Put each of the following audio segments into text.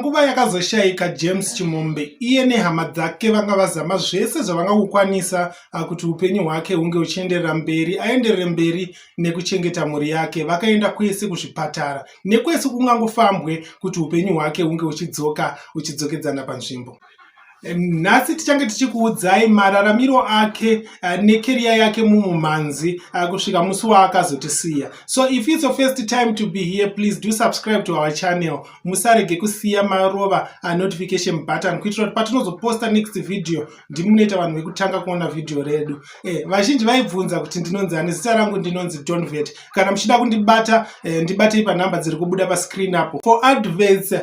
Panguva yakazoshaika James Chimombe, iye nehama dzake vanga vazama zvese zvavangakukwanisa kuti upenyu hwake hunge huchienderera mberi, aenderere mberi nekuchengeta mhuri yake. Vakaenda kwese kuzvipatara nekwese kungangofambwe kuti upenyu hwake hunge huchidzoka huchidzokedzana panzvimbo. Nhasi tichange tichikuudzai mararamiro ake nekeriya yake mumumhanzi kusvika musi waakazotisiya. So if it's your first time to be here, please do subscribe to our channel. Musarege kusiya marova notification button kuitira kuti patinozoposta next video ndimunoita vanhu vekutanga kuona vhidhiyo redu. Vazhinji vaibvunza kuti ndinonzi ani. Zita rangu ndinonzi Donvet. Kana muchida kundibata, ndibatei panhamba dziri kubuda pascreen apo. For adverts,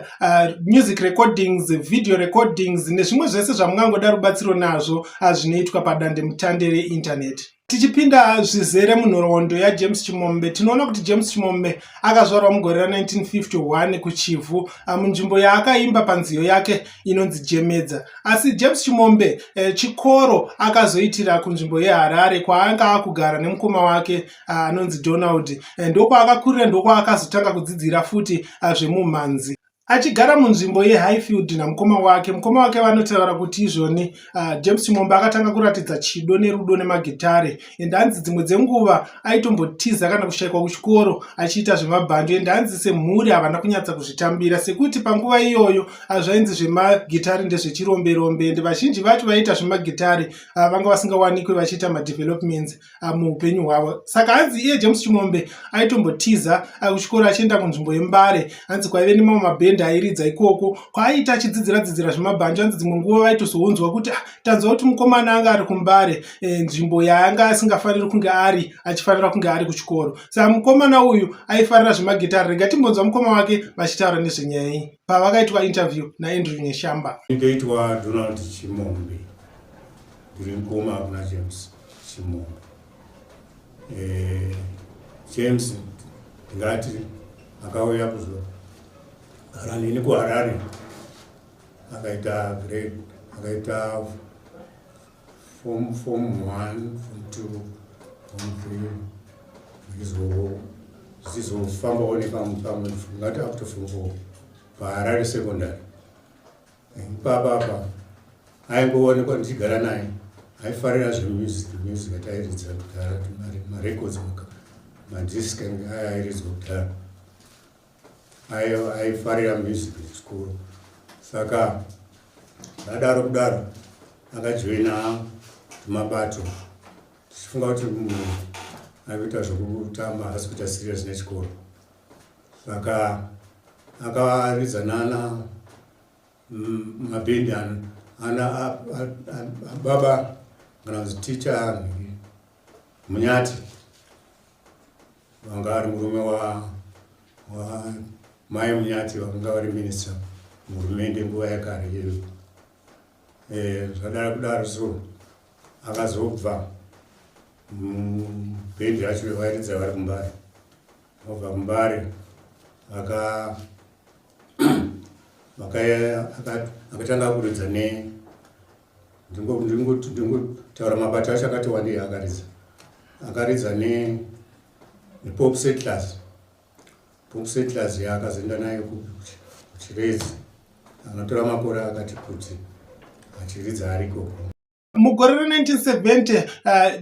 music recordings, video recordings nezvimwe zvese zvamungangoda rubatsiro nazvo zvinoitwa padandemutande reinternet. Tichipinda zvizere munhoroondo yaJames Chimombe, tinoona kuti James Chimombe akazvarwa mugore ra1951 kuChivhu, munzvimbo yaakaimba panziyo yake inonzi Jemedza. Asi James Chimombe chikoro akazoitira kunzvimbo yeHarare, kwaanga akugara nemukoma wake anonzi Donald. Ndokwaakakurira, ndokwaakazotanga kudzidzira futi zvemumhanzi achigara munzvimbo yeHighfield namukoma wake. Mukoma wake vanotaura kuti izvoni James Chimombe akatanga kuratidza chido nerudo nemagitare, and hanzi dzimwe dzenguva aitombotiza kana kushayikwa kuchikoro achiita zvemabhando, and hanzi semhuri havana kunyatsa kuzvitambira, sekuti panguva iyoyo zvainzi zvemagitare ndezvechiromberombe, and vazhinji vacho vaiita zvemagitare vanga vasingawanikwi vachiita madevelopments muupenyu hwavo. Saka hanzi iye James Chimombe aitombotiza kuchikoro achienda kunzvimbo yeMbare, hanzi kwaive nemamwe mabhendi airidza ikoko kwaaiita achidzidzira dzidzira zvemabhanjo. Hanzi dzimwe nguva vaitozounzwa kuti, "Ah, tanzwa kuti mukomana anga ari kuMbare, nzvimbo yaanga asingafaniri kunge ari, achifanira kunge ari kuchikoro." Saka mukomana uyu aifarira zvemagitare. Rega timbonzwa mukoma wake vachitaura nezvenyaya iyi pavakaitwa interview naAndrew Neshamba. Ndoitwa Donald Chimombe, ndiri mukoma kuna James Chimombe. James ndingati akauya kuzogara neni kuHarare, akaita grade, akaita form 1, form 2, form 3, zvichizofambawo nepamwe pamwe, ngati up to form 4 paHarare Secondary. Ipapapa aingoonekwa ndichigara naye, aifarira zvemusic, music atairidza kudhara, marecords, madisc aya airidzwa kudhara. Aifarira music zvikuru. Saka zvadaro kudaro, akajoina tumabato, tichifunga kuti munhu aikuita zvokutamba, haasi kuita serious nechikoro. Saka akaridza nana mabhendi ana baba kana kuti ticha Munyati, vanga ari murume wa mai Munyati, vakanga vari minista muhurumende nguva yakare iyo. Zvadaro kudaro, so akazobva mubhendi racho vairidza vari kuMbare. Vabva kuMbare, akatanga kuridza ne, ndingotaura mabato acho akati wandei akaridza. Akaridza nePop Settlers. Pop Settlers yaakazoenda nayo kuChiredzi, anotora makore akati kuti achiridza ari ikoko. Mugore re1970,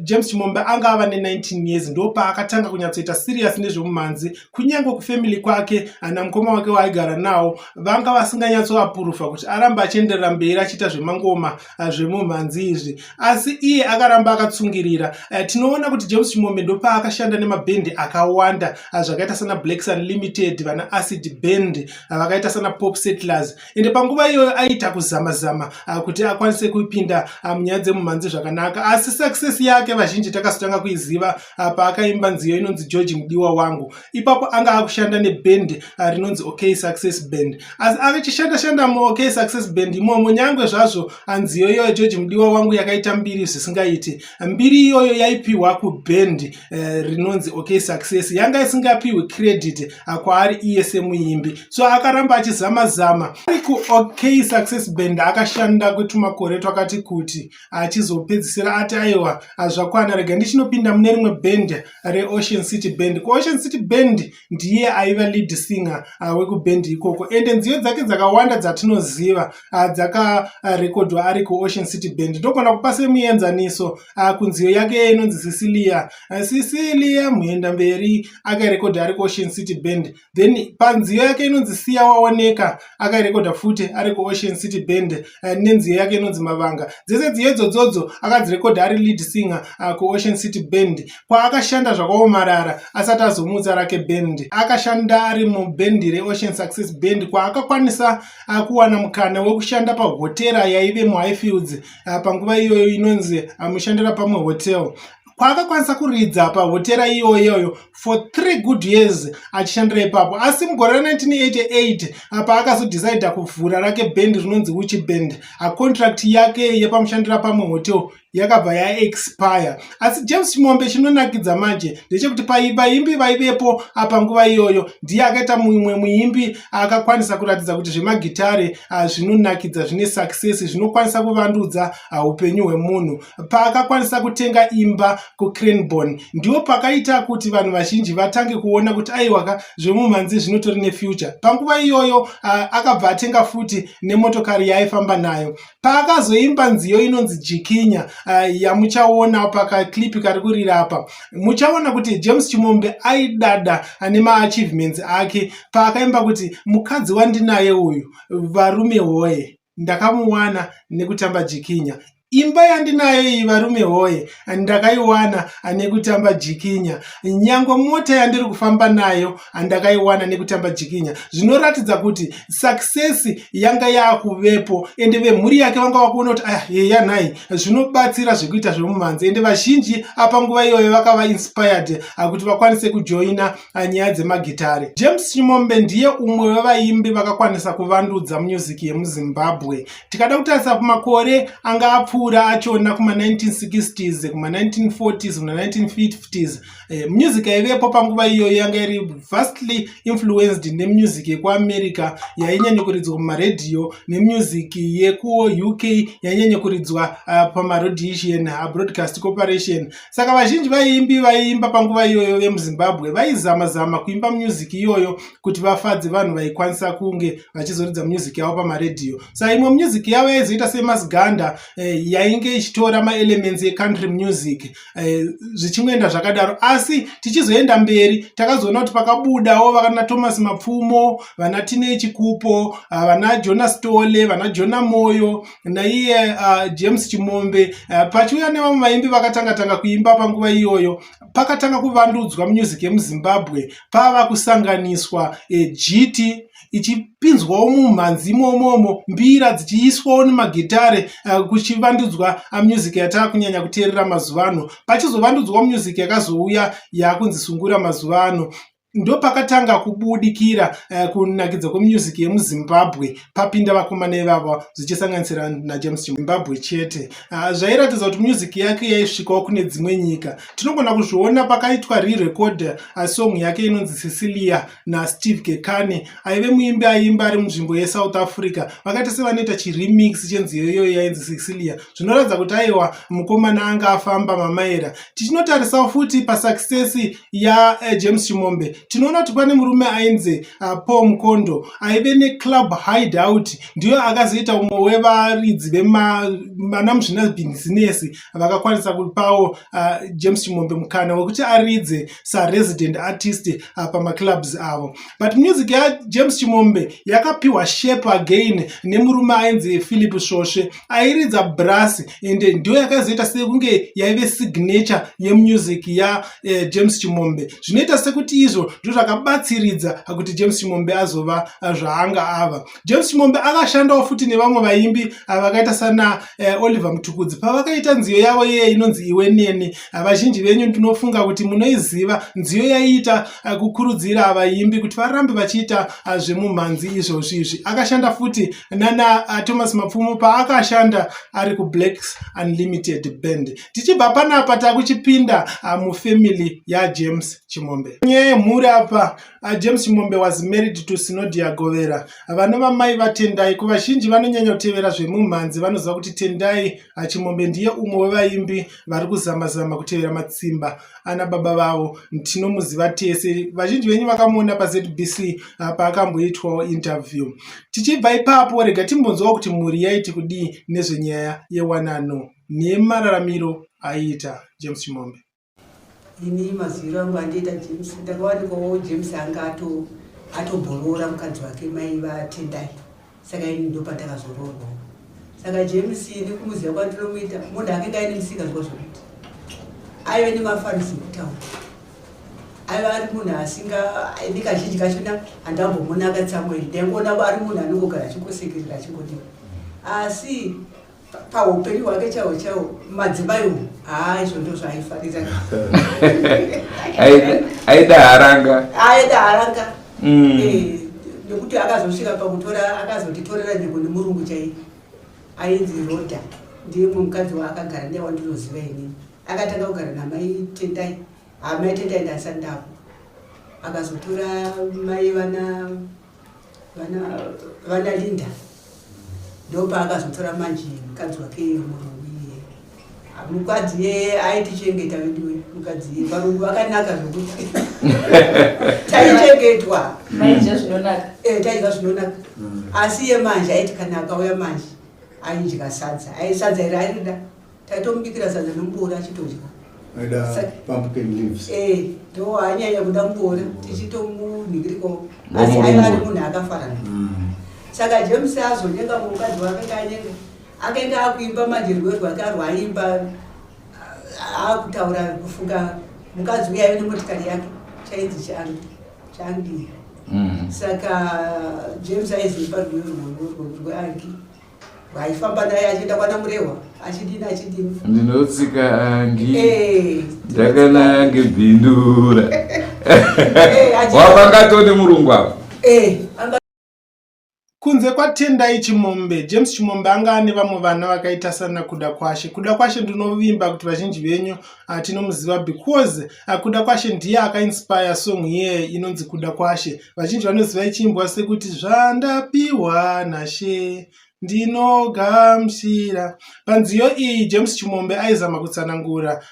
James Chimombe anga ava ne19 years, ndo paakatanga kunyatsoita serious nezvemumhanzi. Kunyange kufamily kwake namukoma wake waaigara nawo vanga vasinganyatsoapuruvha kuti aramba achienderera mberi achiita zvemangoma, zvemumhanzi izvi, asi iye akaramba akatsungirira. Tinoona kuti James Chimombe ndo paakashanda nemabhendi akawanda, zvakaita sana Blacks Unlimited, vana Acid Band, vakaita sana Pop Settlers, ende panguva iyoyo aiita kuzama-zama kuti akwanise kupinda munyaya dzemumhanzi zvakanaka. Asi success yake vazhinji takazotanga kuiziva paakaimba nziyo inonzi George Mudiwa Wangu. Ipapo anga akushanda neband rinonzi OK Success Band. Asi achishanda shanda muOK Success Band imomo, nyangwe zvazvo nziyo iyoyo George Mudiwa Wangu yakaita mbiri zvisingaiti, mbiri iyoyo yaipiwa kuband rinonzi OK Success, yanga isingapiwi credit kwaari iye semuimbi. So akaramba achizama zama ari kuOK Success Band, akashanda kwetumakore twakati kuti. Achizopedzisira ati, "Aiwa, zvakwana, rega ndichinopinda mune rimwe band reOcean City Band." KuOcean City Band ndiye aiva lead singer wekubhendi ikoko, ende nziyo dzake dzakawanda dzatinoziva dzakarekodwa ari kuOcean City Band. Ndogona kupa semuenzaniso kunziyo yake inonzi "Cecilia". "Cecilia Muenda Mberi" akairekodha ari kuOcean City Band. Then panziyo yake inonzi "Siya Waoneka" akairekodha futi ari kuOcean City Band, nenziyo yake inonzi "Mavanga". Dzese nziyo idzodzodzo akadzirekodha ari lead singer kuOcean City Band, kwaakashanda zvakaomarara asati azomutsa rake band. Akashanda ari mubhendi reOcean Success Band, kwaakakwanisa kuwana mukana wekushanda pahotera yaive muHighfields panguva iyoyo inonzi Mushandira Pamwe Hotel, kwaakakwanisa kuridza pahotera iyoyoyo for 3 good years achishandira ipapo. Asi mugore ra1988, paakazodhisaidha kuvhura rake bhendi rinonzi Huchi Band, contract yake yepaMushandira Pamwe Hotel yakabva yaexpire. Asi James Chimombe, chinonakidza manje ndechekuti vaimbi vaivepo panguva iyoyo, ndiye akaita mumwe muimbi akakwanisa kuratidza kuti zvemagitare zvinonakidza, zvine success, zvinokwanisa kuvandudza upenyu hwemunhu. Paakakwanisa kutenga imba kuCranborne, ndipo pakaita kuti vanhu vazhinji vatange kuona kuti, aiwaka, zvemumhanzi zvinotori nefuture. Panguva iyoyo akabva atenga futi nemotokari yaaifamba nayo. Paakazoimba nziyo inonzi "Jikinya", yamuchaona pakaclip kari kurira apa, muchaona kuti James Chimombe aidada nemaachievements ake paakaimba kuti, "Mukadzi wandinaye uyu, varume hoye, ndakamuwana nekutamba jikinya. Imba yandinayo iyi, varume hoye, ndakaiwana nekutamba jikinya. Nyange mota yandiri kufamba nayo ndakaiwana nekutamba jikinya." Zvinoratidza kuti success yanga yakuvepo, ende vemhuri yake vanga vakuona kuti, "Aya, yeya nhai, zvinobatsira zvekuita zvemumhanzi." Ende vazhinji panguva iyoyo vakava inspired kuti vakwanise kujoina nyaya dzemagitare. James Chimombe ndiye umwe wevaimbi vakakwanisa kuvandudza music yemuZimbabwe. Tikada kutarisa kumakore anga apfuura achona, kuma1960s, kuma1940s, kuma1950s, music yaivepo panguva iyoyo yanga iri vastly influenced nemusic yekuAmerica yainyanya kuridzwa mumaredhiyo, nemusic yekuUK yainyanya kuridzwa pamaRhodesian Broadcast Corporation. Saka vazhinji vaimbi vaiimba panguva iyoyo vemuZimbabwe vaizama zama kuimba music iyoyo kuti vafadze vanhu vaikwanisa kunge vachizoridza music yavo pamaredhiyo. Saka imwe music yavo yaizoita semasiganda, yainge ichitora maelements ecountry music, zvichingoenda zvakadaro. Asi tichizoenda mberi, takazoona kuti pakabudawo vana Thomas Mapfumo, vana Tinei Chikupo, vana Jonas Tole, vana Jona Moyo, naiye James Chimombe, pachiuya nevamwe vaimbi vakatanga tanga kuimba panguva iyoyo. Pakatanga kuvandudzwa music yemuZimbabwe, pava kusanganiswa jiti ichipinzwawo mumhanzi imomomo, mbira dzichiiswawo nemagitare, kuchivandudzwa music yatava kunyanya kuteerera mazuva ano. Pachizovandudzwa music yakazouya yakunzi sungura mazuva ano, ndopakatanga kubudikira kunakidza kwemusic yemuZimbabwe, papinda vakomana ivava, zvichisanganisira naJames Zimbabwe chete. Zvairatidza kuti music yake yaisvikawo kune dzimwe nyika. Tinogona kuzviona pakaitwa re-record song yake inonzi "Cecilia" naSteve Kekane, aive muimbi aiimba ari munzvimbo yeSouth Africa. Vakaita sevanoita chiremix chenziyo iyoyo yainzi "Cecilia". Zvinoratidza kuti, aiwa, mukomana anga afamba mamaira. Tichinotarisawo futi pasuccess yaJames Chimombe, tinoona kuti pane murume ainzi Paul Mukondo, aive neclub Hideout. Ndiyo akazoita umwe wevaridzi vemana muzvinabhizinesi vakakwanisa kupawo James Chimombe mukana wekuti aridze saresident artist pamaclubs avo. But music yaJames Chimombe yakapiwa shape again nemurume ainzi Philip Svosve, airidza brass, ende ndiyo yakazoita sekunge yaive signature yemusic yaJames Chimombe. Zvinoita sekuti izvo ndo zvakabatsiridza kuti James Chimombe azova zvaanga ava. James Chimombe akashandawo futi nevamwe vaimbi vakaita sana Oliver Mutukudzi pavakaita nziyo yavo iye inonzi "Iwe Neni". Vazhinji venyu ndinofunga kuti munoiziva nziyo yaiita kukurudzira vaimbi kuti varambe vachiita zvemumhanzi izvozvi izvi. Akashanda futi nana Thomas Mapfumo paakashanda ari kuBlacks Unlimited Band. Tichibva panapa, takuchipinda mufamily yaJames Chimombe. Nyaya yemhuri. Pamhuri apa, James Chimombe was married to Sinodia Govera, vanova mai vaTendai. Kuvazhinji vanonyanya kutevera zvemumhanzi vanoziva kuti Tendai Chimombe ndiye umwe wevaimbi vari kuzama-zama kutevera matsimba ana baba vavo. Tinomuziva tese, vazhinji venyu vakamuona paZBC paakamboitwawo interview. Tichibva ipapo, rega timbonzwawo kuti mhuri yaiti kudii nezvenyaya yewanano nemararamiro aiita James Chimombe. Ini maziviro angu andiita James, ndakawanikwawo James anga atomboroora mukadzi wake, mai vaTendai. Saka ini ndopandakazoroorwawo. Saka James, nekumuziva kwandinomuita, munhu akanga aine musikanzwa zvokuti aive nemafarisi ekutaura. Aiva ari munhu asinga, ini kazhinji kachona handambomuona akatsamwa. Ini ndaingoona ari munhu anongogara achingosekerera, achingodii, asi paupenyu hwake chaiwo chaiwo, madzimai umu, haa, izvo ndo zvaaifarira. Aida haranga. Aida haranga. Nekuti akazosvika pakutora, akazotitorera nyambo nemurungu chaiye ainzi Roda. Ndiye mumwe mukadzi waakagara naye wandinoziva inini. Akatanga kugara namai Tendai. Hamai Tendai ndasati ndapo, akazotora mai vana Linda. Ndopaakazotora manje mukadzi wake murungu iye. Mukadzi iye aitichengeta veduwe. Mukadzi iye, varungu vakanaka zvokuti taichengetwa. Maidya zvinonaka. Taidya zvinonaka. Asi iye manje aiti kana akauya manje aidya sadza. Ai sadza iri airida, taitomubikira sadza nemuboora achitodya. Aida pumpkin leaves. Ndo anyanya kuda muboora, tichitomunhingiriko, asi aiva ari munhu akafarana. Saka James azonyenga mukadzi wake, anyenga, akaenda akuimba manje rwiyo rwake arwaimba, akutaura kufunga mukadzi uya aive nemotikari yake chainzi changi. Saka James aizoimba rwiyo rweangi, vaifamba naye achienda kwana Murehwa, achidini, achidini. Ndinotsika angi ndakanange Bindura. Wapangatoni murungu apo. Kunze kwaTendai Chimombe, James Chimombe anga ane vamwe vana vakaita sana Kuda Kwashe. Kuda Kwashe ndinovimba kuti vazhinji venyu tinomuziva because Kuda Kwashe ndiye akainspire song iye inonzi Kuda Kwashe. Vazhinji vanoziva ichiimbwa sekuti zvandapiwa nashe ndinogamuchira. Panziyo iyi James Chimombe aizama kutsanangura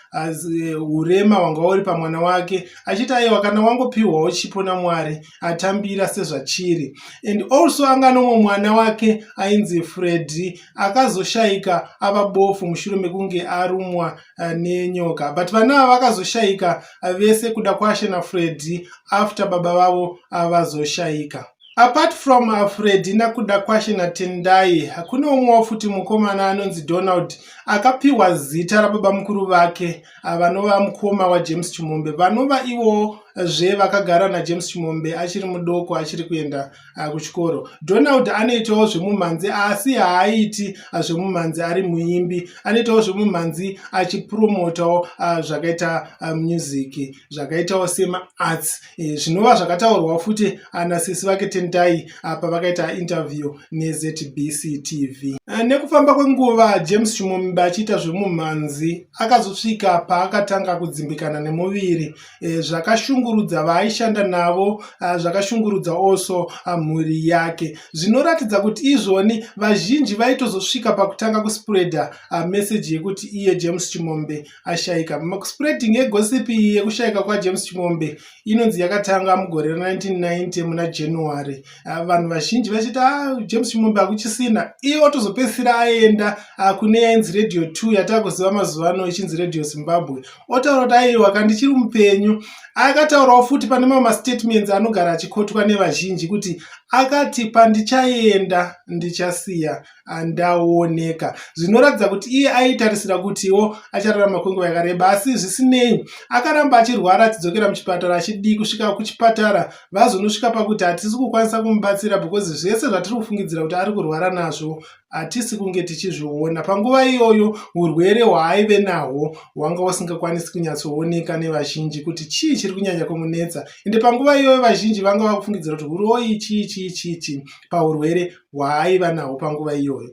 urema hwanga uri pamwana wake, achiti aiwa, kana wangopiwawo chipo naMwari, atambira sezvachiri. And also anga nomwe mwana wake ainzi Freddy, akazoshayika ava bofu mushure mekunge arumwa nenyoka. But vana ava vakazoshayika vese, Kuda Kwashe naFreddy, after baba vavo vazoshayika. Apart from Freddy naKuda Kwashe naTendai, kune umwewo futi mukomana anonzi Donald, akapiwa zita rababa mukuru vake, vanova mukoma waJames Chimombe, vanova ivo zve vakagara naJames Chimombe achiri mudoko, achiri kuenda kuchikoro. Donald anoitawo zvemumhanzi, asi haaiti zvemumhanzi ari muimbi. Anoitawo zvemumhanzi achipromotawo zvakaita music, zvakaitawo semaarts, zvinova zvakataurwa futi nasisi vake Tendai pavakaita interview neZBC TV. Nekufamba kwenguva, James Chimombe achiita zvemumhanzi, akazosvika paakatanga kudzimbikana nemuviri, zvakashungurudza vaaishanda navo, zvakashungurudza also mhuri yake. Zvinoratidza kuti izvoni vazhinji vaitozosvika pakutanga kuspreada message yekuti iye James Chimombe ashayika. Spreading yegossip iyi yekushayika kwaJames Chimombe inonzi yakatanga mugore ra1990 muna January, vanhu vazhinji vachiti, ah, James Chimombe hakuchisina. Iye otozopedzisira aenda kune yainzi Radio 2 yatakuziva mazuva ano ichinzi Radio Zimbabwe, otaura kuti aiwa, kandichiri mupenyu. Akataurawo futi pane mamwe mastatements anogara achikotwa nevazhinji kuti akati, "Pandichaenda ndichasiya ndaoneka." Zvinoratidza kuti iye aitarisira kutiwo achararama kwenguva yakareba, asi zvisinei akaramba achirwara, achidzokera muchipatara, achidii, kusvika kuchipatara vazonosvika pakuti hatisi kukwanisa kumubatsira because zvese zvatiri kufungidzira kuti ari kurwara nazvo hatisi kunge tichizviona. Panguva iyoyo urwere hwaaive nahwo hwanga husingakwanisi kunyatsooneka nevazhinji kuti chii chiri kunyanya. yakanyanya kumunetsa. Ende panguva iyoyo vazhinji vanga vakufungidzira kuti huroyi chii chii chii chii paurwere hwaaiva nahwo panguva iyoyo.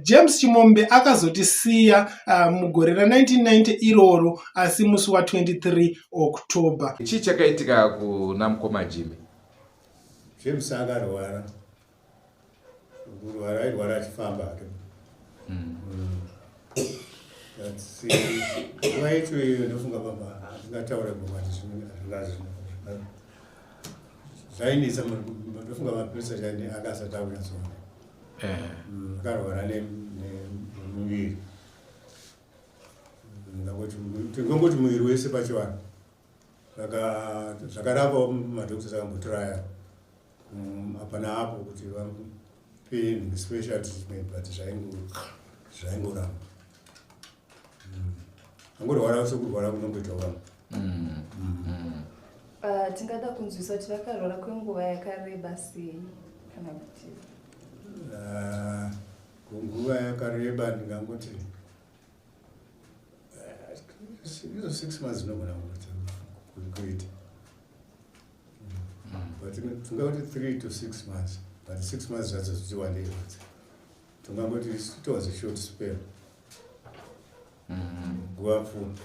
James Chimombe akazotisiya mugore ra1990 iroro, asi musi wa23 October. Chii chakaitika kuna mukoma Jimmy? James akarwara. Kurwara airwara achifamba hake. But nguva yacho iyoyo ndofunga baba handingataure ngomati zvainetsa. Ndofunga mapurisa chani akasati akunyatsoona. Akarwara nemuviri, tingongoti muviri wese pachivanhu. Saka zvakarapa madoctors akambotraya apa naapo kuti vamupe special treatment, but zvaingoramba. Angorwara sekurwara kunongoita vamwe. Tingada kunzwisa kuti vakarwara kwenguva yakareba sei, kana kuti? Kunguva yakareba ndingangoti izo 6 months inogona kuita, but tingangoti 3 to 6 months, but 6 months zvadzo zvichiwandei, but tingangoti it was a short spell, nguva pfupi.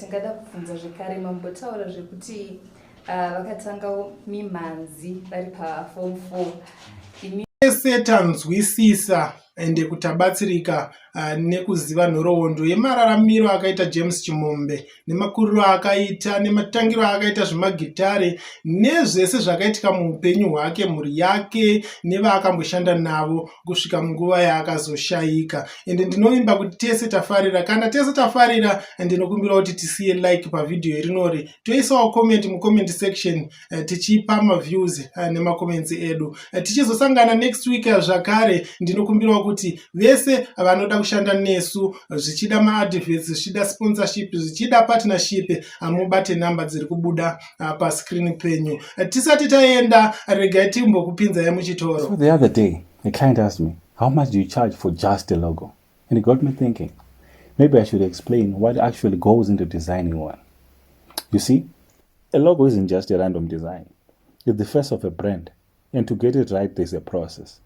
Tingada kubvunza zvekare, mambotaura zvekuti vakatangawo mimhanzi vari paform 4. Imi Tese tanzwisisa ende kutabatsirika nekuziva nhoroondo yemararamiro akaita James Chimombe, nemakuriro akaita, nematangiro akaita zvemagitare, nezvese zvakaitika muupenyu hwake, mhuri yake nevaakamboshanda navo kusvika munguva yaakazoshayika. Ende ndinovimba kuti tese tafarira. Kana tese tafarira, ndinokumbira kuti tisiye like pavhidhiyo rinori, toisawo comment mucomment section, tichipa maviews nemacomments edu. Tichizosangana next week zvakare. Ndinokumbirawo kuti vese vanoda kushanda nesu, zvichida maadverts, zvichida sponsorship, zvichida partnership, mubate nhamba dziri kubuda pascreen penyu. Tisati taenda, regai timbokupinzai muchitoro. So the other day, a client asked me, "How much do you charge for just a logo?" And it got me thinking, maybe I should explain what actually goes into designing one. You see, a logo isn't just a random design, it's the face of a brand. And to get it right, there's a process.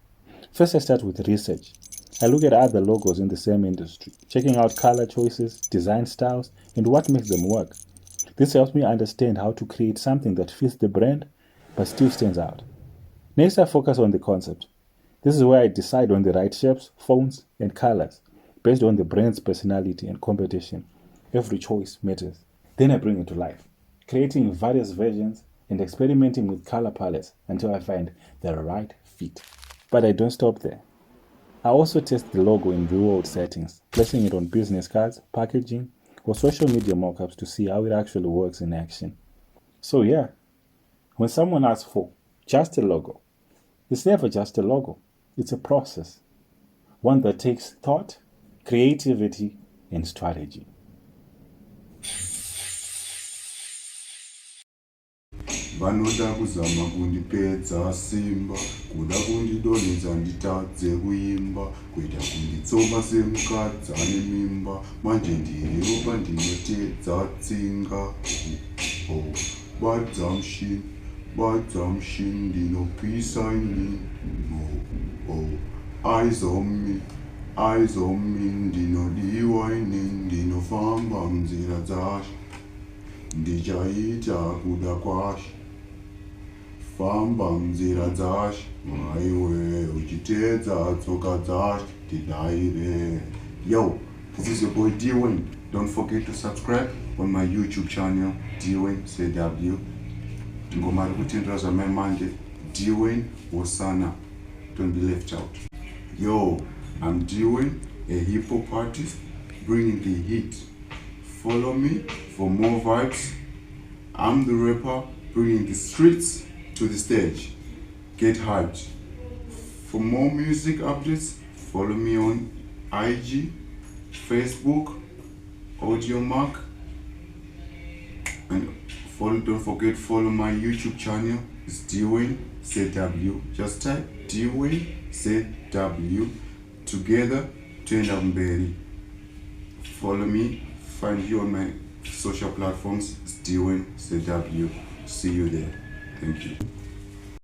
First, I start with research. I look at other logos in the same industry, checking out color choices, design styles, and what makes them work. This helps me understand how to create something that fits the brand but still stands out. Next, I focus on the concept. This is where I decide on the right shapes, fonts, and colors based on the brand's personality and competition. Every choice matters. Then I bring it to life, creating various versions and experimenting with color palettes until I find the right fit. But I don't stop there. I also test the logo in real world settings, placing it on business cards, packaging, or social media mockups to see how it actually works in action. So, yeah, when someone asks for just a logo, it's never just a logo, it's a process, one that takes thought, creativity, and strategy. Vanoda kuzama kundipedza simba, kuda kundidonhedza nditadze kuimba, kuita kunditsoma semukadzi ane mimba. Manje ndiri ropa, ndinotedza tsinga. Oh, badza mushini, badza mushini, ndinopisa ini. Oh, eyes on me, eyes on me, ndinodiwa ini, ndinofamba nzira dzashe, ndichaita kuda kwashe. Famba nzira dzashe, maiwe, uchiteedza tsoka dzashe, tidaire. Yo, this is your boy D-Wayne. Don't forget to subscribe on my YouTube channel, D-Wayne CW. Ngoma iri kutendera zvamai manje, D-Wayne Hosana. Don't be left out. Yo, I'm D-Wayne, a hip hop artist bringing the heat. Follow me for more vibes. I'm the rapper bringing the streets to the stage. Get hyped. For more music updates, follow me on IG, Facebook, Audiomack, and follow. Don't forget follow my YouTube channel. It's Dwayne CW. Just type Dwayne CW. Together, toenda kumberi. Follow me. Find you on my social platforms, it's Dwayne ZW. See you there. Thank you.